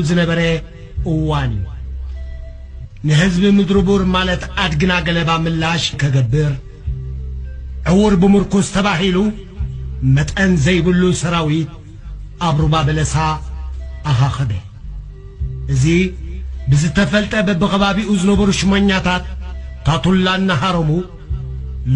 ዝነበረ እዋን እዩ። ንህዝቢ ምድሪ ቡር ማለት ኣድግና ገለባ ምላሽ ከገብር፣ ዕውር ብምርኩስ ተባሂሉ መጠን ዘይብሉ ሰራዊት ኣብ ሩባ በለሳ ኣኻኸበ። እዚ ብዝተፈልጠ በብኸባቢኡ ዝነበሩ ሽመኛታት ታቱላ እናሃረሙ፣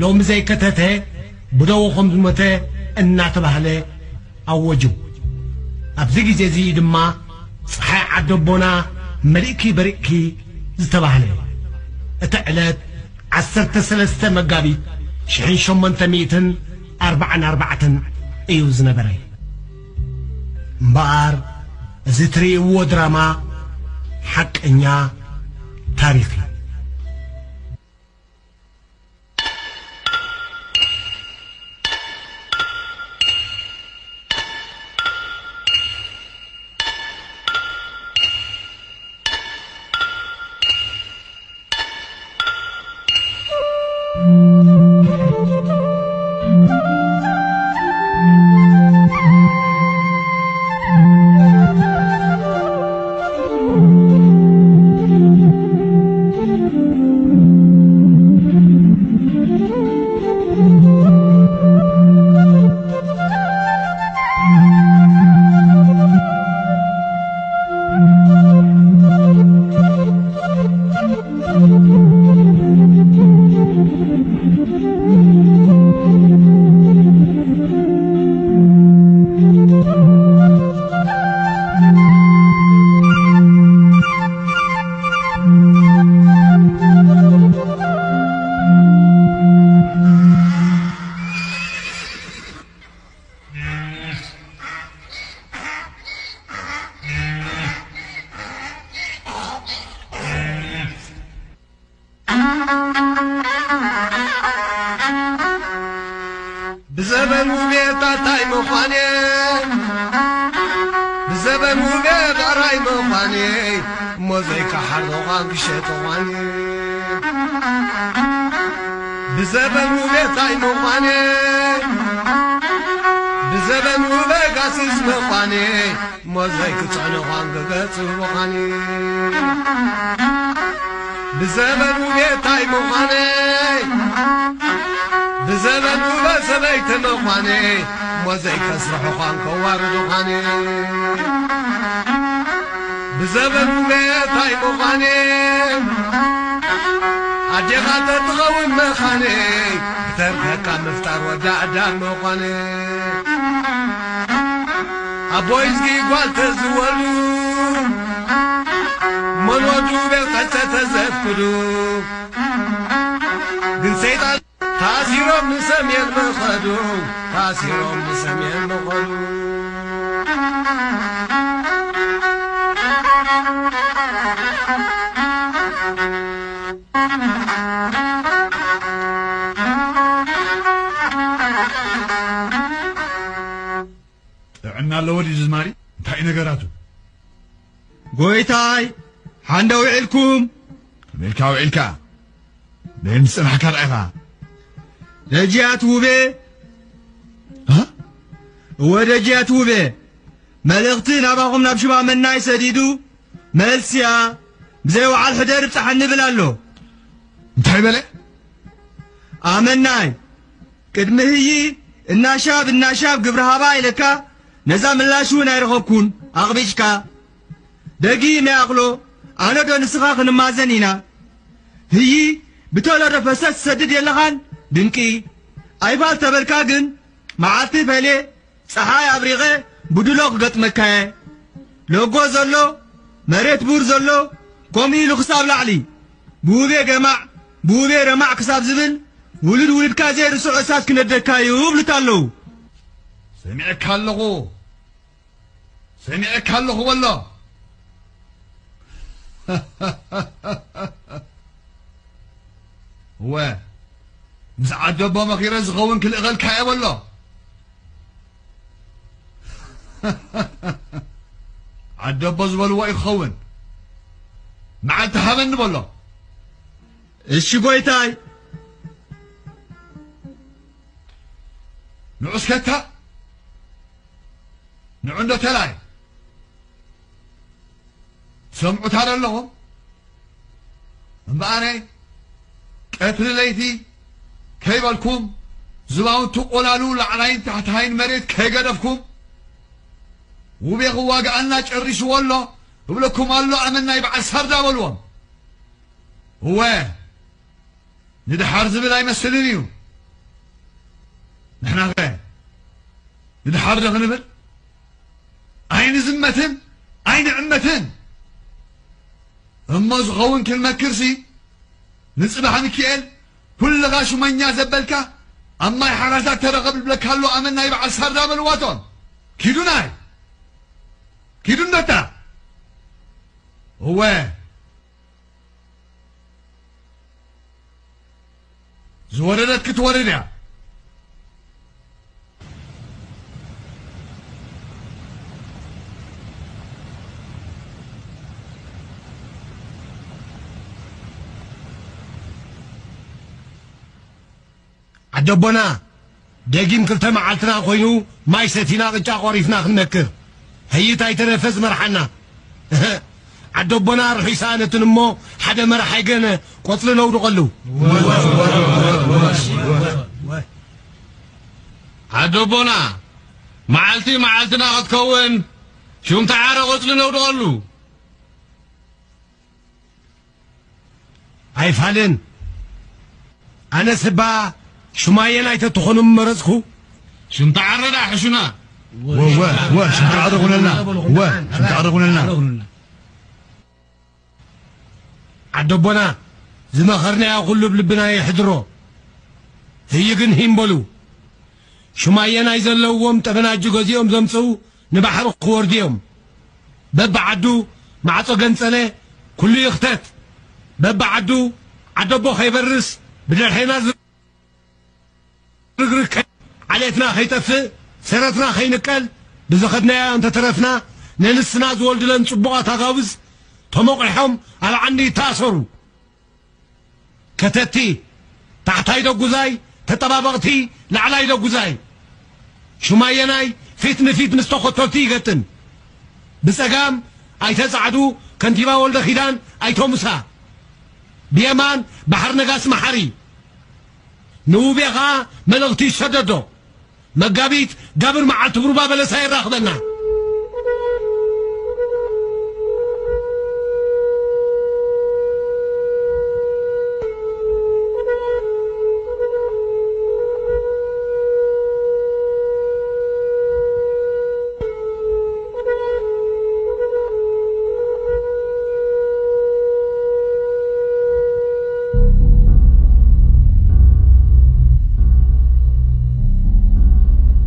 ሎሚ ዘይከተተ ብደዉ ከም ዝሞተ እናተባህለ ኣወጁ። ኣብዚ ግዜ እዚ ድማ ጸሓይ ዓደቦና መሊእኪ በሪቕኪ ዝተባህለ። እቲ ዕለት ዓሰርተ ሰለስተ መጋቢት ሽሕን ሸሞንተ ሚእትን ኣርባዓን ኣርባዕተን እዩ ዝነበረ። እምበኣር እዚ ትርእይዎ ድራማ ሓቀኛ ታሪኽ እዩ። ብዘበን ውቤት ኣታይ ምዃን እየ፣ ብዘበን ውቤት ኣራይ ምዃን እየ፣ እሞ ዘይከሓር ምዃን ክሸጥ ምዃን እየ። ብዘበን ውቤት ኣይ ምዃን እየ፣ ብዘበን ውቤት ጋስስ ምዃን እየ፣ እሞ ዘይክጽዕን ምዃን ክገጽ ምዃን እየ። ብዘበን ውቤት ኣይ ምዃን እየ፣ ብዘበን ውበ ሰበይቲ ምዃነይ፣ እሞ ዘይከስርሑኻን ከዋርዱኻን። ብዘበን ውበ ታይ ምዃነይ፣ ኣዴኻ ተትኸውን ምዃነይ፣ ብተርፈካ ምፍጣር ወዲ ኣዳም ምዃነይ። ኣቦይ እዝጊ ጓል ተዝወሉ፣ መን ወዱ ቤት ቀጨ ተዘፍቅዱ፣ ግን ሰይጣን ታሲሮም ንሰሜን ምኸዱ፣ ታሲሮም ንሰሜን ምኸዱ። ጥዕና ኣለዎ ድዩ ዝማሪ? እንታይ እዩ ነገራቱ? ጎይታይ፣ ሓንደ ውዒልኩም? ከመይ ኢልካ ውዒልካ? መን ምስ ጽናሕካ ደኣ ኢኻ? ደጅያት ውቤ። እ? እወ፣ ደጅያት ውቤ። መልእኽቲ ናባኹም ናብ ሽባ መናይ ሰዲዱ፣ መልስያ፣ ብዘይ ወዓል ሕደር ብጽሓኒ ይብል ኣሎ። እንታይ በለ? ኣመናይ፣ ቅድሚ ህዪ እናሻብ እናሻብ ግብረ ሃባ ኢለካ፣ ነዛ ምላሽ እውን ኣይረኸብኩን፣ ኣቕቢጭካ። ደጊም ይኣኽሎ፣ ኣነ ዶ ንስኻ ክንማዘን ኢና። ህዪ፣ ብተሎ ዶ ፈሰስ ትሰድድ የለኻን? ድንቂ። ኣይፋል ተበልካ ግን፣ መዓልቲ ፈልየ፣ ጸሓይ ኣብሪቐ፣ ብድሎ ክገጥመካየ። ሎጎ ዘሎ፣ መሬት ቡር ዘሎ፣ ከምኡ ኢሉ ክሳብ ላዕሊ። ብውቤ ገማዕ፣ ብውቤ ረማዕ ክሳብ ዝብል፣ ውሉድ ውሉድካ ዘይርስዖ እሳት ክነደካ እዩ እብሉታ ኣለዉ። ሰሚዐካ ኣለኹ፣ ሰሚዐካ ኣለኹ በሎ። እወ፣ ምስ ዓደቦ መኺረ ዝኸውን ክልእኸልካ እየ በሎ። ዓደቦ ዝበልዎ እዩ ክኸውን። መዓልቲ ሃበኒ በሎ። እሺ ጎይታይ። ንዑ እስከ እታ፣ ንዑ እንዶ ተላይ። ሰምዑታ ዶ ኣለኹም? እምበኣረ ቀትሪ ለይቲ ከይበልኩም ዝባውንቲ ቆላሉ ላዕላይን ታሕታይን መሬት ከይገደፍኩም፣ ውቤ ክዋግኣልና ጨሪስዎ ኣሎ እብለኩም ኣሎ፣ ኣመናይ በዓል ሳርዳ በልዎም። እወ፣ ንድሓር ዝብል ኣይመስልን እዩ። ንሕናኸ ንድሓር ዶ ክንብል? ኣይንዝመትን ኣይንዕመትን። እሞ ዝኸውን ክንመክርሲ፣ ንጽባሕ ሚኪኤል፣ ኩልኻ ሹመኛ ዘበልካ ኣብ ማይ ሓራሳት ተረኸብ ዝብለካ ኣሎ፣ ኣመናይ በዓል ሳርዳ በልዋቶም። ኪዱ ናይ፣ ኪዱ እንደታ። እወ፣ ዝወረደት ክትወርድ እያ። ዓደቦና፣ ደጊም ክልተ መዓልትና ኮይኑ ማይ ሰቲና ቅጫ ቆሪፍና ክንመክር። ህይት ኣይተረፈ ዝመርሓና። እህ፣ ዓደቦና ርሑይ ሰኣነትን እሞ ሓደ መራሓይ ገነ ቆጽሊ ነውድቐሉ። ዓደቦና፣ መዓልቲ መዓልትና ክትከውን ሹም ተዓረ ቆጽሊ ነውድቐሉ። ኣይፋልን። ኣነስ እባ ሹማየናይ ተትኾኑ ምመረጽኩ። ሽምቲ ዓረ ደኣ ሕሹና። ወ፣ ወ፣ ወ፣ ሽምቲ ዓረ ኹነልና። ወ፣ ሽምቲ ዓረ ኹነልና። ዓደቦና፣ ዝመኸርናዮ ኩሉ ኣብ ልብና የሕድሮ። ህይ ግን ሂም በሉ። ሹማየናይ ዘለዎም ጠበናጁ ገዚኦም ዘምጽኡ ንባሕሪ ክወርዱ እዮም። በብዓዱ ማዕጾ ገንጸለ፣ ኩሉ ይኽተት። በብዓዱ ዓደቦ ከይበርስ፣ ብድሕሬና ዝርግርግ ከይ-፣ ዓሌትና ከይጠፍእ፣ ሰረትና ከይንቀል፣ ብዝኸድናዮ እንተተረፍና፣ ነንስና ዝወልድለን ጽቡቓት ኣጋብዝ ተሞቒሖም ኣብ ዓንዲ ይተኣሰሩ። ከተቲ፣ ታሕታይ ደጉዛይ፣ ተጠባበቕቲ፣ ላዕላይ ደጉዛይ። ሹማየናይ ፊት ንፊት ምስ ተኸተልቲ ይገጥም። ብጸጋም ኣይተ ጻዕዱ፣ ከንቲባ ወልደ ኪዳን፣ ኣይተ ሙሳ። ብየማን ባሕር ነጋሲ መሓሪ። ንውቤ ኸኣ መልእኽቲ ይሰደዶ። መጋቢት ጋብር መዓልቲ ብሩባ በለሳ የራኽበና።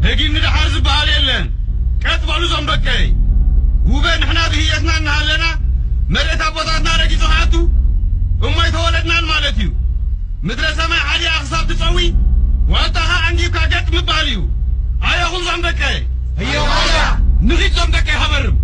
ደጊም ንደሓር ዝበሃል የለን። ቀጥ በሉ ዞም ደቀይ። ውበ ንሕና ብህየትና እናሃለና መሬት ኣቦታትና ረጊጹ ክኣቱ እሞ ኣይተወለድናን ማለት እዩ። ምድረ ሰማይ ዓድያ ክሳብ ትጸዊ ዋልታኻ ኣንጊብካ ገጥ ምባል እዩ። ኣየኹም ዞም ደቀይ። እዮ ማያ። ንኺድ ዞም ደቀይ ሃበርም።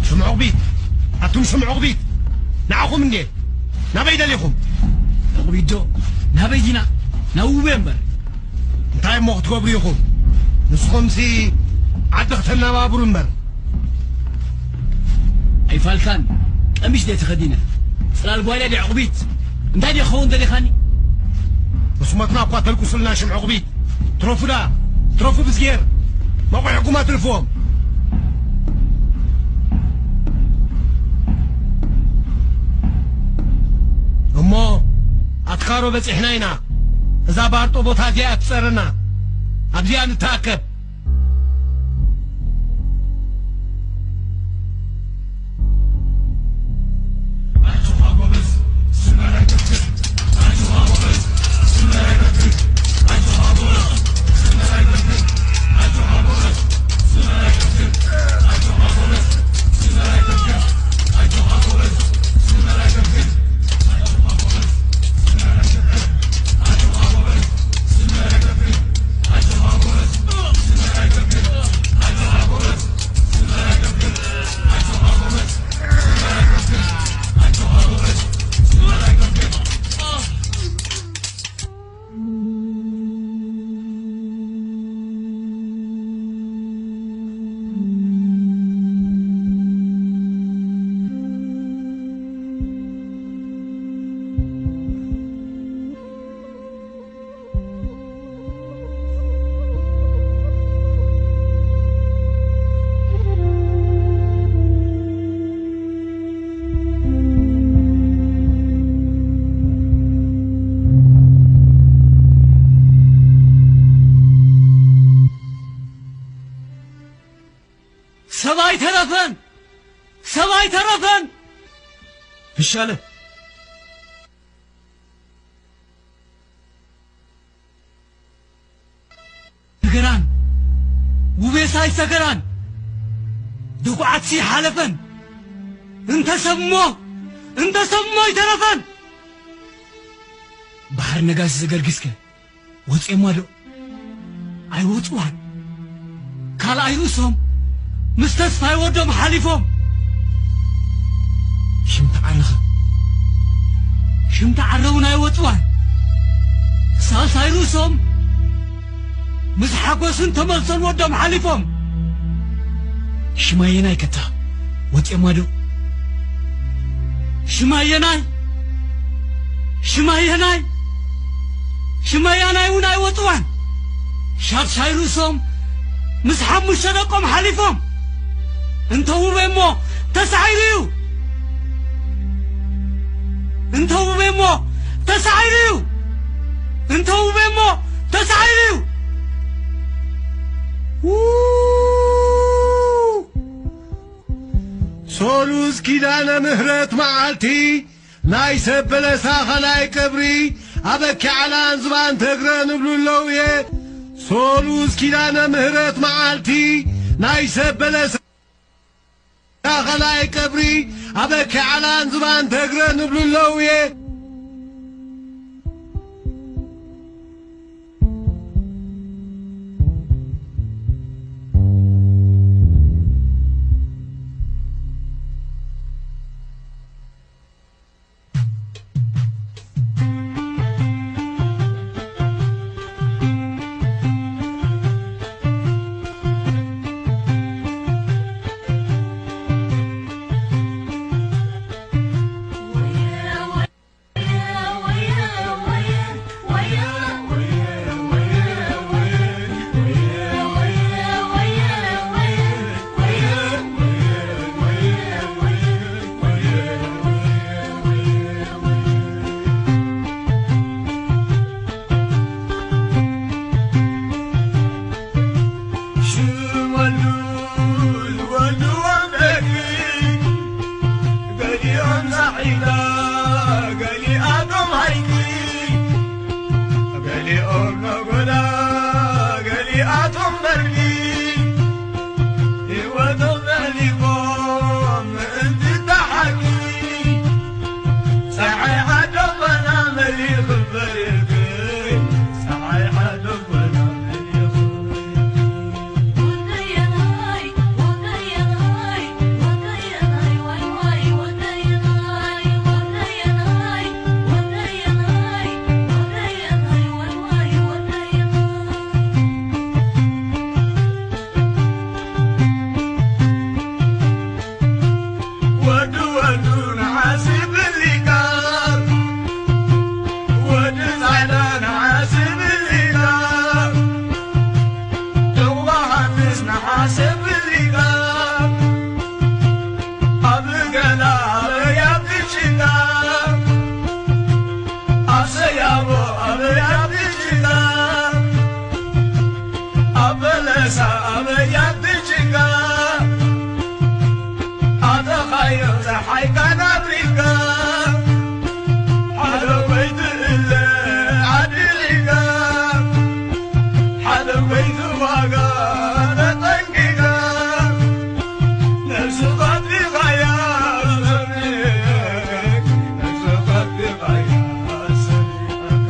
ሽም ዕቑቢት፣ ኣቱም ሽም ዕቑቢት፣ ንዓኹም እንዴ? ናበይ ደሊኹም? ዕቑቢት ዶ? ናበይ ዲና? ናብ ውቤ እምበር። እንታይ እሞ ክትገብሩ ኢኹም? ንስኹምሲ ዓዲ ክተነባብሩ እምበር። ኣይፋልካን፣ ቀሚሽ ድየ ተኸዲነ? ጽላል ጓይላ ድየ ዕቑቢት? እንታይ ድየ ክኸውን ደሊኻኒ? ምስ ሞትና እኳ ተልቁሱልና ሽም ዕቑቢት። ትረፉ ደኣ፣ ትረፉ ብዝጌር። መቑሕኩም ኣትርፍዎም። እሞ ኣትካሮ በጺሕና ኢና። እዛ ባርጦ ቦታ እዚኣ ትጸረና። ኣብዚኣ ንተኣከብ። ተረፈን፣ ሰብ ኣይተረፈን። ይሻለ። ሰገራን፣ ውቤሳይ ሰገራን፣ ድጉዓትሲ ሓለፈን። እንተ ሰብሞ፣ እንተ ሰብሞ ኣይተረፈን። ባሕር ነጋሲ ዘገርጊስከ ወፂኦማ ዶ? ኣይወፅዋን። ካልኣይ ርእሶም ምስ ተስፋይ ወዶም ሓሊፎም። ሽምቲ ዓረኸ? ሽምቲ ዓረ እውን ኣይወፅዋን። ሳልሳይ ርእሶም ምስ ሓጎስን ተመልሶን ወዶም ሓሊፎም። ሽማየናይ ከታ ወፂኦማ ዶ? ሽማየናይ፣ ሽማየናይ፣ ሽማያናይ እውን ኣይወፅዋን። ሻድሻይ ርእሶም ምስ ሓሙሽተ ደቆም ሓሊፎም። እንተ ውቤ እሞ ተሳዒሩ እዩ። እንተ ውቤ እሞ ተሳዒሩ እዩ። እንተ ውቤ እሞ ተሳዒሩ እዩ። ው-፣ ሶሉስ ኪዳነ ምህረት መዓልቲ ናይ ሰብ በለሳ ኸላይ ቀብሪ ኣበኪ ዓላን ዝባን ተግረ ንብሉ ኣለውየ። ሶሉስ ኪዳነ ምህረት መዓልቲ ናይ ሰብ በለሳ ኸላይ ቀብሪ ኣበኪ ዓላን ዝባን ተግረ ንብሉ ኣለውየ። ገሊኦም ዛዒዳ፣ ገሊኣቶም ሃይቂ፣ ገሊኦም ነጎዳ፣ ገሊኣቶም በርቂ፣ ህይወቶም ዘሕሊፎም ምእንቲ እታ ሓቂ። ፀሓይ ዓዶምና መሊኹ በሪኽኪ፣ ፀሓይ ዓዶምና መሊኹ። ወዱ ወዱ ነሓሲ ብሊጋ፣ ወዲ ጻዕዳ ነሓሲ ብሊጋ፣ ዮሃንስ ነሓሲ ብሊጋ፣ ኣብ ገላ ኣበይ ኣብ ጭቃ፣ ኣብ ሰያቦ ኣበይ ኣብ ጭቃ፣ ኣብ በለሳ ኣበይ ኣብ ጭቃ፣ ኣተኻዮ ፀሓይ ካን ኣፍሪቃ፣ ሓደ ወይ ትእለ ዓዲ ሪጋ፣ ሓደ ወይ ትዋጋ ተጠንቂቃ፣ ነብስኻ ኣጥፊኻያ ሰሚዕ፣ ነብስኻ ኣጥፊኻያ ሰሚዕካ።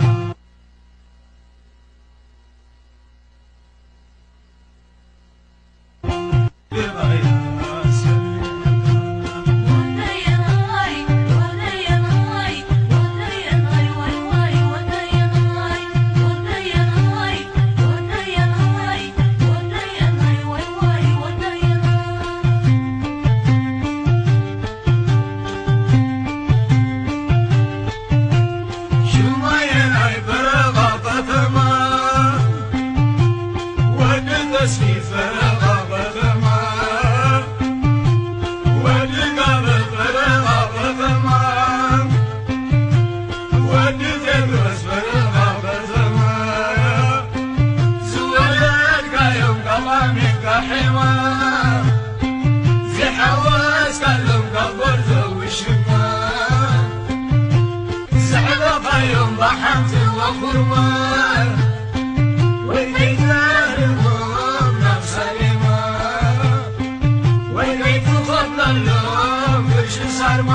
ኹርማር ወይ ከይዛረቦም ናብ ሳሌማ ወይ ከይትኸፍለሎም ቅርሺ ሳርማ